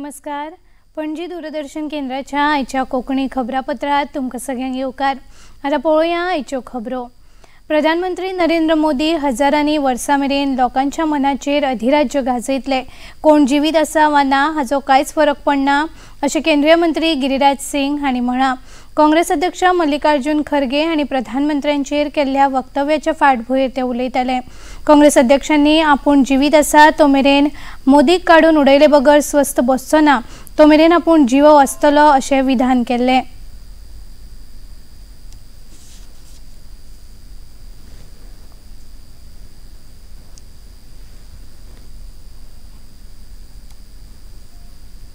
नमस्कार. पणजी दूरदर्शन केंद्राच्या आयच्या कोंकणी खबरापत्रात तुमकां सगळ्यांक येवकार. आतां पळोवया आयच्यो खबरो. प्रधानमंत्री नरेंद्र मोदी हजारांनी वर्सां मेरेन लोकांच्या मनाचेर अधिराज्य गाजयतले. कोण जिवीत आसा वा ना हाचो कांयच फरक पडना अशें केंद्रीय मंत्री गिरिराज सिंग हांणी म्हळां. काँग्रेस अध्यक्ष मल्लिकार्जुन खरगे हांणी प्रधानमंत्र्यांचेर केल्ल्या वक्तव्याच्या फाटभूंयेर ते उलयताले. काँग्रेस अध्यक्षांनी आपूण जिवीत आसा तो मेरेन मोदीक काडून उडयले बगर स्वस्थ बसचो ना तो मेरेन आपूण जिवो आसतलो अशें विधान केल्लें.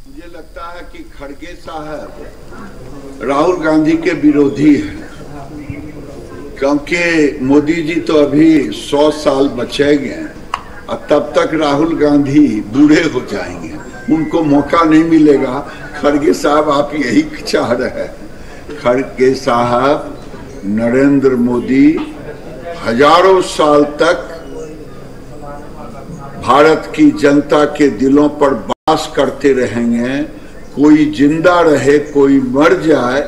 मुझे लगता है कि खड़गे साहब राहुल गांधी के विरोधी हैं, क्योंकि मोदी जी तो अभी 100 साल बचेंगे और तब तक राहुल गांधी बूढ़े हो जाएंगे, उनको मौका नहीं मिलेगा। खड़गे साहब आप यही चाह रहे हैं। खड़गे साहब, नरेंद्र मोदी हजारों साल तक भारत की जनता के दिलों पर वास करते रहेंगे। कोई जिंदा रहे कोई मर जाए,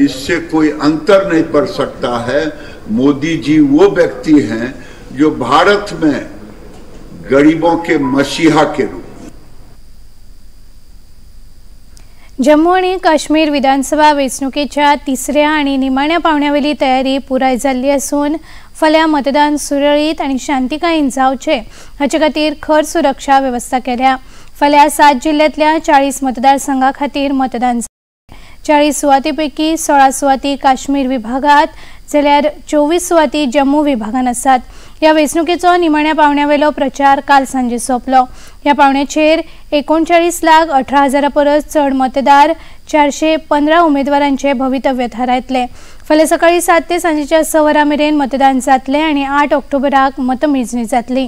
इससे कोई अंतर नहीं पड़ सकता है। मोदी जी वो व्यक्ति हैं जो भारत में गरीबों के मसीहा के रूप में। जम्मू आणि काश्मीर विधानसभा वेंचणुकेच्या तिसऱ्या आणि निमाण्या पावण्यावेली तयारी पुराय जाल्ली आसून फाल्यां मतदान सुरळीत आणि शांतिकायेन जावचें हाचे खातीर खर सुरक्षा वेवस्था केल्या. फाल्यां 7 जिल्ह्यांतल्या 40 मतदारसंघा खातीर मतदान जालें. 40 सुवाती पैकी 16 सुवाती काश्मीर विभागात जाल्यार 24 सुवाती जम्मू विभागान आसात. ह्या वेंचणुकेचो निमाण्या पावण्यावेलो प्रचार काल सांजे सोंपलो. ह्या पावण्याचेर 39,18,000 परस चड मतदार 415 उमेदवारांचे भवितव्य थारायतले. फाल्यां सकाळी 7 ते सांजेच्या 6 वरां मेरेन मतदान जातलें आनी 8 ऑक्टोबराक मतमेजणी जातली.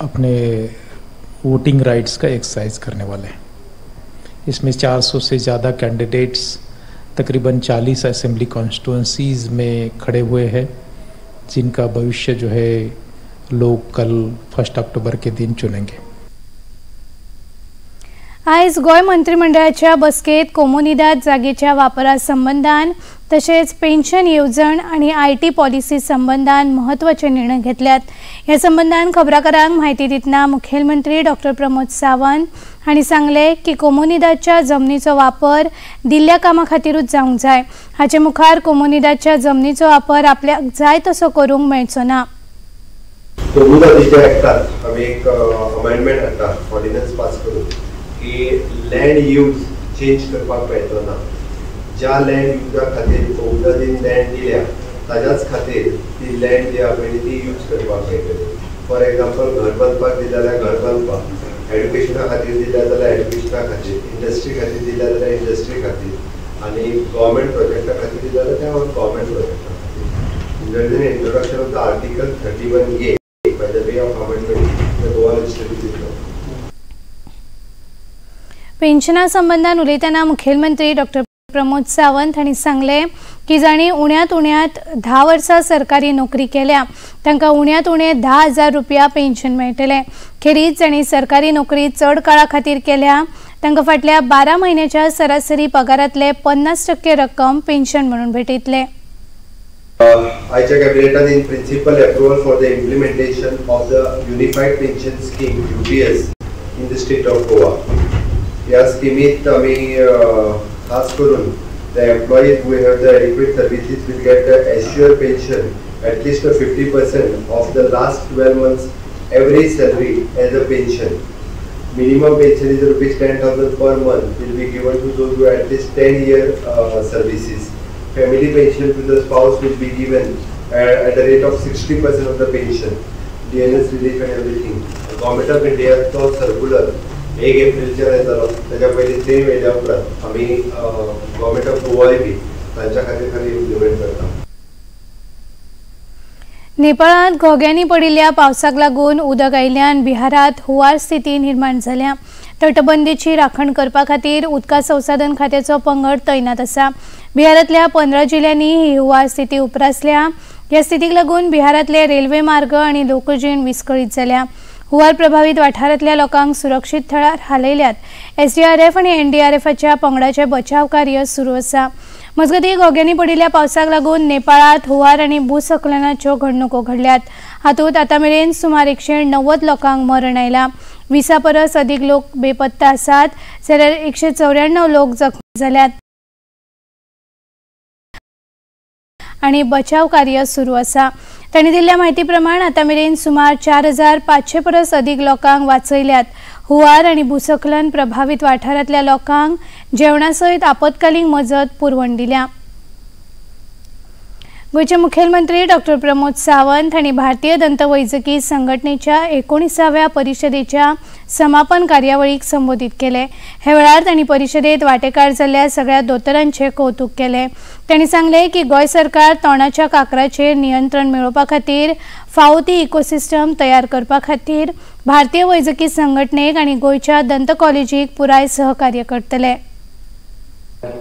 अपने वोटिंग राइट्स का एक्सरसाइज करने वाले हैं. इसमें 400 से ज़्यादा कैंडिडेट्स तकरीबन 40 असेंबली कॉन्स्टिट्यूंसीज़ में खड़े हुए हैं, जिनका भविष्य जो है लोग कल 1 अक्टूबर के दिन चुनेंगे. आयज गोंय मंत्रिमंडळाच्या बसकेत कोमुनिदाद जागेच्या वापरा संबंदान तशेंच पेन्शन येवजण आनी IT policy संबंदान म्हत्वाचे निर्णय घेतल्यात. ह्या संबंदान खबराकारांक म्हायती दितना मुखेलमंत्री डॉक्टर प्रमोद सावंत हांणी सांगलें की कोमुनिदादच्या जमनीचो वापर दिल्ल्या कामा खातीरूच जावंक जाय. हाचे मुखार कोमुनिदादच्या जमनीचो वापर आपल्याक जाय तसो करूंक मेळचो ना. कोमुनिदादीच्या ऍक्टात आमी एक अमेंडमेंट हाडटा, ऑर्डिनन्स पास करून की लँड यूज चेंज करपाक मेळचो ना. ज्या लँड युजा खातीर कोमुनिदादीन लँड दिल्या ताज्याच खातीर ती लँड जी आहा पळय ती यूज करपाक मेळटली. फॉर एग्जाम्पल, घर बांदपाक दिल्या जाल्यार घर बांदपाक, एड्युकेशना खातीर दिल्या जाल्यार एड्युकेशना खातीर, इंडस्ट्री खातीर दिल्या जाल्यार इंडस्ट्री खातीर, आनी गव्हर्मेंट प्रोजेक्टा खातीर दिल्या जाल्यार त्या गव्हर्मेंट प्रोजेक्टा खातीर. There is an introduction of the article 31A by the way of amendment the Goa legislative law. पेन्शना संबंदान उलयतना मुखेलमंत्री डॉक्टर प्रमोद सावंत हांणी सांगलें की जांणी उण्यांत उण्यांत 10 वर्सां सरकारी नोकरी केल्या तांकां उण्यांत उणें 10,000 रुपया पेन्शन मेळटलें. खेरीज जांणी सरकारी नोकरी चड काळा खातीर केल्या तांकां फाटल्या 12 म्हयन्याच्या सरासरी पगारांतले 50% रक्कम पेन्शन म्हणून भेटयतले. आयच्या कॅबिनेटान in principle approval for the implementation of the unified pension scheme UPS in the state of Goa. ह्या स्किमीत आमी खास करून the employees who have the adequate services will get the assured pension at least 50% of the last 12 months average salary as a pension. Minimum pension is rupees 10,000 per month will be given to those who at least 10 year services. Family pension to the spouse will be given at a rate of 60% of the pension. DNS relief and everything. Government of India तो circular 1 एप्रिलचेर येतालो, ताच्या पयलीं same येयल्या उपरांत आमी government of गोवाय बी तांच्या खातीर खाली इम्प्लिमेंट करता. नेपाळांत घोग्यांनी पडिल्ल्या पावसाक लागून उदक आयिल्ल्यान बिहारांत हुंवार स्थिती निर्माण जाल्या. तटबंदीची राखण करपा खातीर उदका संसाधन खात्याचो पंगड तैनात आसा. बिहारांतल्या 15 जिल्ल्यांनी ही हुंवार स्थिती उप्रासल्या. ह्या स्थितीक लागून बिहारांतले रेल्वे मार्ग आनी लोकजीण विस्कळीत जाल्या. हुंवार प्रभावीत वाठारांतल्या लोकांक सुरक्षीत थळार हालयल्यात. एसडीआरएफ आनी एनडीआरएफाच्या पंगडाचें बचाव कार्य सुरू आसा. मजगतीं घोग्यांनी पडिल्ल्या पावसाक लागून नेपाळांत हुंवार आनी भूस्खलनाच्यो घडणुको घडल्यात. हातूंत आतां मेरेन सुमार 190 लोकांक मरण आयलां. 20 परस अदीक लोक बेपत्ता आसात जाल्यार 194 लोक जखमी जाल्यात आनी बचाव कार्य सुरू आसा. तांणी दिल्ल्या म्हायती प्रमाण आतां मेरेन सुमार 4500 परस अदीक लोकांक वाचयल्यात. हुंवार आनी भूस्खलन प्रभावीत वाठारांतल्या लोकांक जेवणा सयत आपत्कालीन मजत पुरवण दिल्या. गोंयचे मुखेलमंत्री डॉक्टर प्रमोद सावंत हांणी भारतीय दंतवैजकी संघटनेच्या 19व्या परिशदेच्या समापन कार्यावळीक संबोधीत केले. हे वेळार तांणी परिशदेत वांटेकार जाल्ल्या सगळ्या दोतोरांचे कौतुक केले. तांणी सांगले की गोंय सरकार तोंडाच्या काकराचेर नियंत्रण मेळोवपा खातीर फावो ती इकोसिस्टम तयार करपा खातीर भारतीय वैजकी संघटनेक आनी गोंयच्या दंत कॉलेजीक पुराय सहकार्य करतले.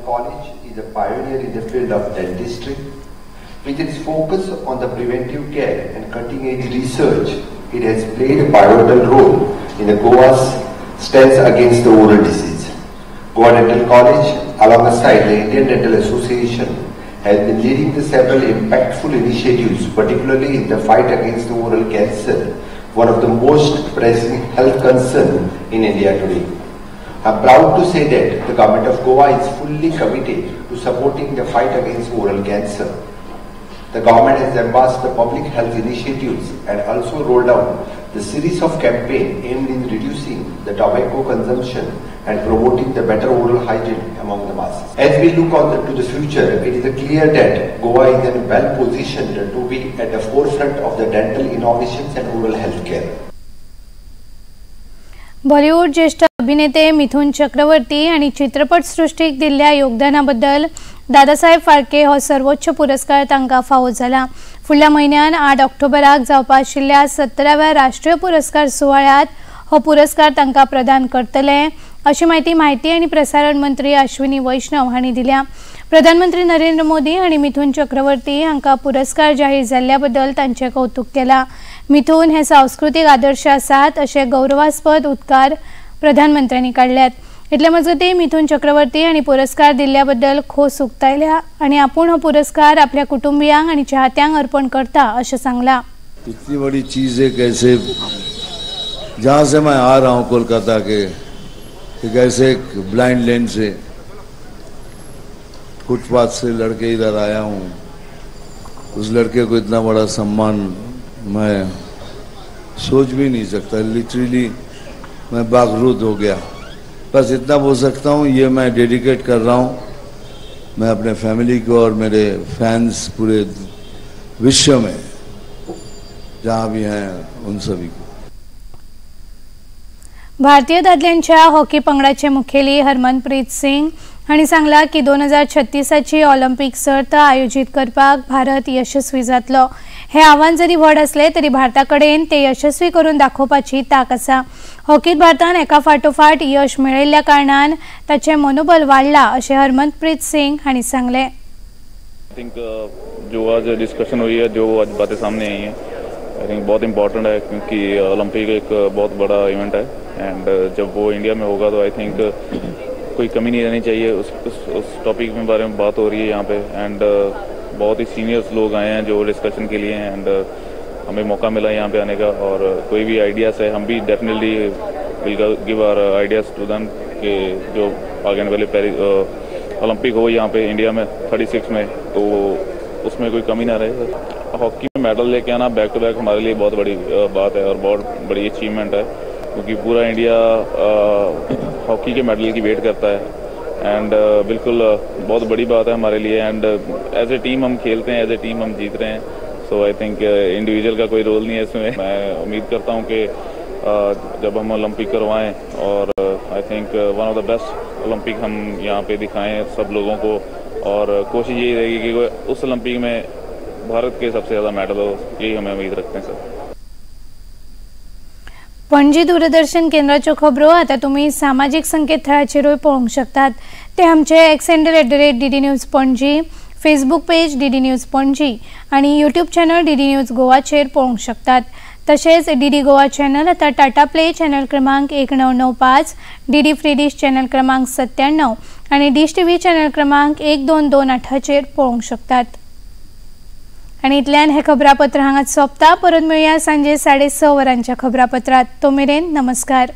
College is a pioneer in the field of dentistry. With its focus on the preventive care and cutting-edge research, it has played a pivotal role in the Goa's stance against the oral disease. Goa Dental College, alongside the Indian Dental Association, has been leading the several impactful initiatives, particularly in the fight against the oral cancer, one of the most pressing health concerns in India today. I am proud to say that the government of Goa is fully committed to supporting the fight against oral cancer. The government has embraced the public health initiatives and also rolled out the series of campaigns aimed in reducing the tobacco consumption and promoting the better oral hygiene among the masses. As we look on to the future, it is clear that Goa is in well positioned to be at the forefront of the dental innovations and oral health care. Bollywood ज्येष्ठ अभिनेते मिथुन चक्रवर्ती आणि चित्रपटसृष्टीक दिल्ल्या योगदानाबद्दल दादासाहेब फाळके हो सर्वोच्च पुरस्कार तांकां फावो जाला. फुडल्या म्हयन्यान 8 ऑक्टोबराक जावपा आशिल्ल्या 17व्या राष्ट्रीय पुरस्कार सुवाळ्यांत हो पुरस्कार तांकां प्रदान करतले अशी म्हायती माहिती आनी प्रसारण मंत्री अश्विनी वैष्णव हांणी दिल्या. प्रधानमंत्री नरेंद्र मोदी आनी मिथुन चक्रवर्ती हांकां पुरस्कार जाहीर जाल्ल्या बद्दल तांचें कौतुक केलां. मिथुन हे सांस्कृतीक आदर्श आसात अशे गौरवास्पद उद्गार प्रधानमंत्र्यांनी काडल्यात. इतले मजगतीं मिथुन चक्रवर्ती हांणी पुरस्कार दिल्ल्या बद्दल खोस उक्तायल्या आनी आपूण हो पुरस्कार आपल्या कुटुंबियांक आनी चाहत्यांक अर्पण करता अशें सांगलां. इतनी बड़ी चीज है कैसे, जहाँ से मैं आ रहा हूँ कोलकाता के, कैसे एक ब्लाइंड लेन से फुटपाथ से लड़के इधर आया हूँ, उस लड़के को इतना बड़ा सम्मान मैं सोच भी नहीं सकता। लिटरली मैं बागरूद हो गया। बस इतना बोल सकता हूँ, ये मैं डेडिकेट कर रहा हूँ मैं अपने फैमिली को और मेरे फैंस पूरे विश्व में जहाँ भी हैं उन सभी को। भारतीय दादल्यांच्या हॉकी पंगडाचे मुखेली हरमनप्रीत सिंग हांणी सांगला की 2036ची ऑलिम्पिक सर्त आयोजीत करपाक भारत यशस्वी जातलो. हे आव्हान जरी व्हड असले तरी भारता कडेन ते यशस्वी करून दाखोवपाची तांक आसा. हॉकीत भारतान एका फाटोफाट यश मेळयल्ल्या कारणान ताचें मनोबल वाडला अशें हरमनप्रीत सिंग हांणी सांगलें. I think जो आज डिस्कशन हुई है, जो आज बातें सामने आई हैं, I think बहुत इम्पोर्टेंट है क्योंकि ओलंपिक एक बहुत बड़ा इवेंट है एंड जब वो इंडिया में होगा तो I think कोई कमी नहीं रहनी चाहिए। उस टॉपिक में बारे में बात हो रही है यहाँ पे एंड बहुत ही सीनियर्स लोग आए हैं जो डिस्कशन के लिए एंड हमें मौका मिला यहाँ पे आने का और कोई भी आइडियाज़ है हम भी definitely will give our ideas to them कि जो आगे आने वाले पेरिस ओलंपिक हो यहाँ पे इंडिया में 36 में तो उसमें कोई कमी ना रहे। हॉकी में मेडल लेके आना बैक टू बैक हमारे लिए बहुत बड़ी बात है और बहुत बड़ी अचीवमेंट है क्योंकि पूरा इंडिया हॉकी के मेडल की वेट करता है एंड बिल्कुल बहुत बड़ी बात है हमारे लिए एंड एज ए टीम हम खेलते हैं, एज ए टीम हम जीत रहे हैं। सो I think individual का कोई रोल नहीं है इसमें। मैं उम्मीद करता हूँ कि जब हम ओलंपिक करवाएं और I think one of the best Olympic हम यहाँ पे दिखाएं सब लोगों को और कोशिश यही रहेगी कि उस ओलंपिक में भारत के सबसे ज़्यादा मेडल हो, यही हमें उम्मीद रखते हैं सर। पणजी दूरदर्शन केंद्राच्यो खबरो आतां तुमी सामाजीक संकेतथळाचेरूय पळोवंक शकतात. ते आमचे X handle @DD News Panaji, Facebook page DD News Panaji आनी यूट्यूब चॅनल DD news गोवाचेर पळोवंक शकतात. तशेंच डीडी गोवा चॅनल आतां टाटा प्ले चॅनल क्रमांक 1995, डीडी फ्री डिश चॅनल क्रमांक 97 आनी डिश टीव्ही चॅनल क्रमांक 1228चेर पळोवंक शकतात. आनी इतल्यान हें खबरापत्र हांगाच सोंपता. परत मेळया सांजे 6:30 वरांच्या खबरापत्रात. तो मेरेन नमस्कार.